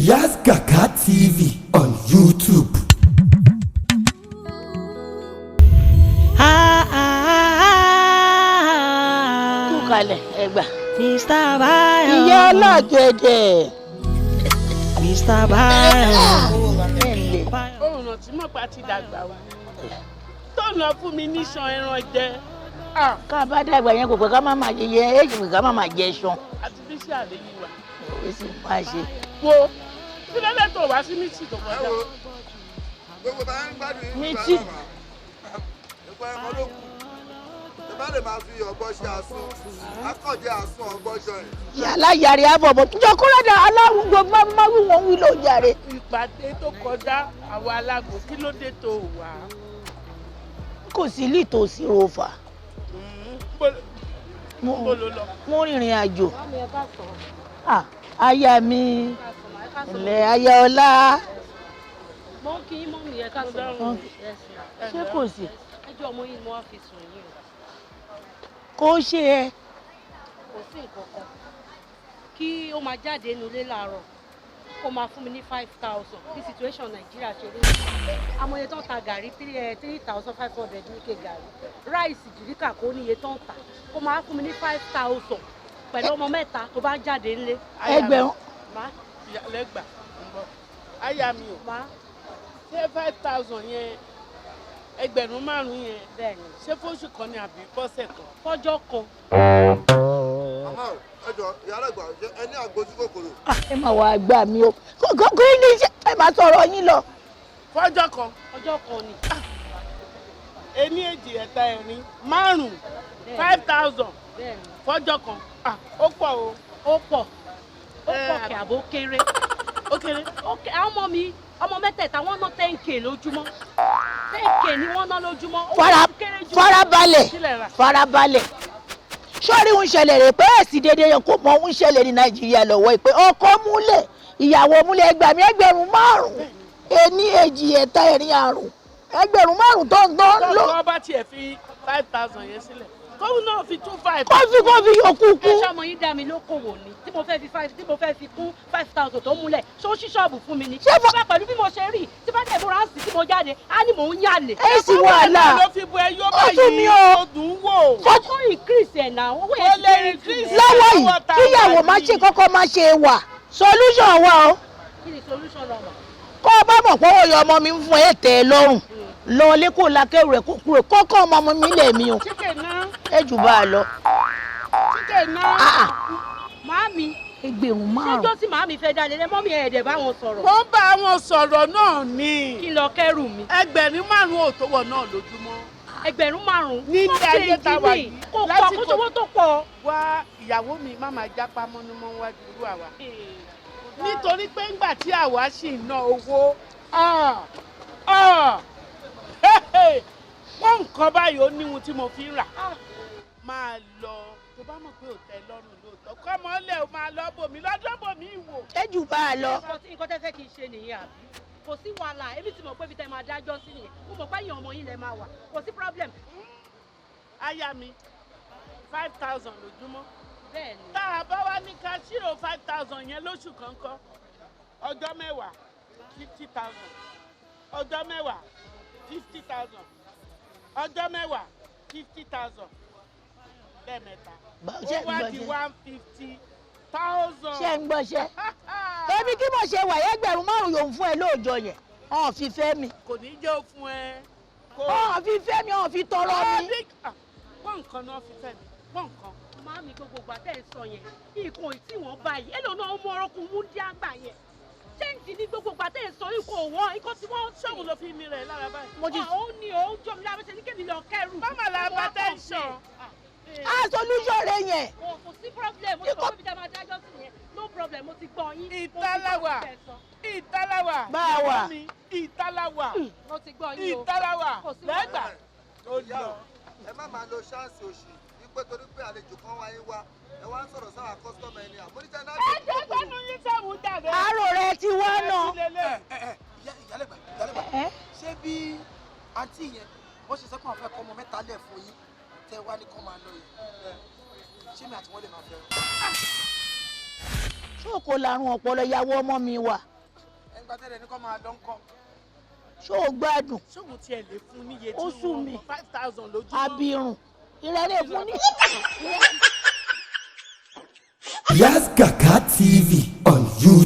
Yas Kaka TV on YouTube. Kú kalẹ̀ ẹgbà. Mr. Bayo. Ìyá ọlọ́gẹ̀dẹ̀. Mr. Bayo. Ẹ ǹlẹ́. Òun náà tí mọ̀pá ti dàgbà o, tó lọ fún mi níṣan ẹran jẹ. Ká bá dàgbà yẹn kò pé ká má máa jẹ yẹ èyí pé ká má máa jẹ ṣan. Àti bí sí àlè yìí wà. Ó sì máa ṣe. Wo kí ló dé tó wá sí mítì tó kọjá? Gbogbo bá ń gbádùn yín. Mítì. Nípa ẹ̀kọ́ ló kù ẹ bá lè máa fi ọgbọ́n ṣe àsun akọ̀jẹ́ àsun ọgbọ́n ṣọ ẹ̀. Yàrá yàrá àbọ̀bọ̀ jọ kúrẹ́dà aláwùjọ máa wù wọ́n wí ló jàre. Ìpàdé tó kọjá àwọn alágbo, kí ló dé tó wá? Kò sí lítòsí rofa. Bó ló lọ? Mo rìnrìn àjò. Ah, aya mi ilẹ̀ aya ọlá. Mo ń kí yín mọ́ mi, ẹ ká sọ. Ṣé kò sí? Ẹjọ́ ọmọ yín ni mo wá fi sùn yín o. Kó ṣe ẹ. Kò sí nǹkan kan kí ó máa jáde nínú ilé láàárọ̀ kó máa fún mi ní 5,000. Bí situation Nàìjíríà ṣe rí, amòye tó ń ta gàrí 3,500 ní ike gàrí, ráìsì jìríkà kó níye tó ń tà, kó máa fún mi ní 5,000 pẹ̀lú ọmọ mẹ́ta tó bá jáde ńlé. Ẹgbẹ̀rún. Má. Ìyàlẹ́gbà ń bọ̀, aya mi ò. Má. Ṣé 5,000 yẹn, 5,000 yẹn? Bẹ́ẹ̀ni. Ṣé fóṣù kan ni àbí fọ́sẹ̀ kan? Fọ́jọ́ kan. Màmá o, ẹ jọ ìyálẹ̀gbà, ẹ ní àgbo ojú kòkòrò. Ah, ẹ máa wá gbà mí o, kó kó ní iṣẹ́ ẹ máa sọ̀rọ̀ yín lọ. Fọ́jọ́ kan. Ọjọ́ kan ni. Ení, èjì, ẹ̀ta, ẹ̀rin, márùn-ún, 5,000 Bẹ́ẹ̀ni. fọ́jọ́ kan. Ah, ó pọ̀ o. Ó pọ̀, ó pọ̀ kí àbó kéré. Ó kéré. Ok, àwọn ọmọ mi, ọmọ mẹ́tẹ̀ẹ̀ta, wọ́n ná 10K lójúmọ́. 10K ni wọ́n ná lójúmọ́. Ó kéré jù. Farabalẹ̀. Kílẹ̀ rà? Farabalẹ̀, sọ́ọ́rí ń ṣẹlẹ̀ rè pé èsì dédé yẹn kò mọ ń ṣẹlẹ̀ ní Nàìjíríà lọ́wọ́ pé ọkọ múlẹ̀, ìyàwó múlẹ̀, ẹgbàmí 5,000, ení, èjì, ẹ̀ta, ẹ̀rin, àrún, 5,000 tó ń tán ló. Tọ́kọ bá tiẹ̀ fi 5,000 yẹn sílẹ̀, kóun náà fi two five. Kófí yòókù kú. Ẹ ṣọmọ yín dá mi lókòwò ni tí mo fẹ́ fi five, tí mo fẹ́ fi kún 5,000 tó múlẹ̀, ṣó ṣí ṣọ́ọ̀bù fún mi ni. Ṣé bá pẹ̀lú bí mo ṣe rí tí bá dẹ̀ múra sí tí mo jáde á ní mò ń yàlè. Ẹ sì wàhálà. Ló fi bu ẹyọ Ó sún mi báyìí, o. ó dùn ún wò. Kó increase ẹ̀ náà, owó yẹn Ó ti lè kéré jù. increase. Lọ́wọ́ yìí, Lọ́wọ́ ta kíyàwó wà má yìí. ṣe kọ́kọ́ má ṣe wà, solution wà o. Kí ni solution náà wà? Kó o bá mọ̀ pé ó yọ ọmọ mi ń fún ẹ tẹ́ ẹ lọ́rùn, lọ lé kó lakẹ́rù rẹ̀ kó kúrò kọ́kọ́ ọmọ mi lẹ̀ mi o. Chicken náà. Ẹ jù bá a lọ. Chicken náà. Ah, ah. Màámi. ẹgbẹ̀rún Ṣéjọ́ márùn-ún. tí màámi fẹ́ jáde lẹ mọ́mí ẹ̀ẹ́dẹ̀ bá wọn sọ̀rọ̀. Mo ń bá wọn sọ̀rọ̀ náà ni. Kí n lọ kẹ́rù mi. 5,000 ò tó wọ̀ náà lójúmọ́. 5,000. Ní ilé ayé tá a wà yìí. Kò pọ̀, kó ṣòwò tó pọ̀. Wá ìyàwó mi, má máa jápá mọ́númọ́ wájú irú àwa. Nítorí pé ńgbà tí àwa sì ń ná owó, ah, ah, wọ́n nǹkan báyìí ó níhun tí mo fi ń rà. Máa lọ, tó bá mọ̀ pé ò tẹ́ lọ́rùn lóòótọ́, kọ́mọ lẹ̀ ó máa lọ bòmí lọ́jọ́ bòmí wò. Ẹ jù bá a lọ. Nǹkan tẹ́ fẹ́ kí n ṣe nìyẹn àbí? Kò sí wàhálà, èmi ti mọ̀ pé ibi tẹ́ máa dájọ́ sí nìyẹn. Mo mọ̀ pé ẹ̀yin ọmọ yín lẹ máa wà, kò sí problem. Aya mi, 5,000 lójúmọ́. Bẹ́ẹ̀ni. Tá a bá wá ní ká ṣírò 5,000 yẹn lóṣù kọ̀ọ̀kan, ọjọ́ mẹ́wàá, 50,000, ọjọ́ mẹ́wàá, 50,000, ọjọ́ mẹ́wàá, 50,000 lẹ́ẹ̀mẹ́ta, Bá- ó ṣé ń wá gbọ́ di ṣé? 150,000. Ṣé ń gbọ́ ṣẹ́? Èmi kí mo ṣe wà, 5,000 yòó fún ẹ lóòjọ́ yẹn, ọ̀n fi fẹ́ mi. Kò ní jẹ́ ó fún ẹ. Ọ̀n fi fẹ́ mi, ọ̀n fi tọrọ mi. Pọ́n nǹkan náà fi fẹ́ mi, pọ́n nǹkan. Màámi, gbogbo ìgbà tẹ́ ẹ sọ yẹn, nǹkan ò tí wọ́n báyìí, èlò náà mú ọrọ́kùn mú dí àgbà yẹn. Ṣéǹjì ní gbogbo ìgbà tẹ́ ẹ sọ yìí kò wọ́n, nǹkan tí wọ́n. Ṣóun ló fi ní rẹ̀ lára báyìí? Mo ti. Ó ní ó ń jọ mi lábẹ́ ṣe ní kébì lọ kẹ́rù. Mama la bá tẹ́ńsọ̀n. A solution rẹ yẹn. Kò sí problem, mo ti sọ pé ibi tá a máa dájọ́ sí yẹn, no problem, mo ti gbọ́ yín. Ìtàláwà, ìtàláwà. Bá a wà. Ìtàláwà. Mo ti gbọ́ yín o. Ìtàláwà. Kò sí wàhálà. Lẹ́gbà. Ìyá o, ẹ má máa lo ṣáǹsì òṣì wípé torí pé àlejò kan wáyé wá, ẹ wá ń sọ̀rọ̀ sáwà kọ́sítọ́mù ẹni àmúníṣẹ́ náà. Ẹ jẹ́ gbẹ́nu yín sẹ́wọ̀n dàbẹ́. Àárò rẹ ti wá náà. Ìyálẹ̀gbà, ìyálẹ̀gbà, ṣé bí àǹtí yẹn wọ́n ṣe sẹ́kùn àwọn fẹ́ kọ́ ọmọ mẹ́ta lẹ̀ fún yín tẹ́ wá ní kọ́ máa lọ yìí, ṣé mi àti wọ́n lè máa fẹ́? Ṣé kò larun ọpọlọ ìyàwó ọmọ mi wà? Ìgbà tẹ́lẹ̀ ní kọ́ máa lọ ńkọ́. Ṣó o gbádùn? Ṣóun tiẹ̀ lè fún níye Ó tí sú wọ́n mi. 5,000 lójúmọ́. Abirùn ìrẹ́lẹ̀ fún ní. Yas Kaka TV on YouTube.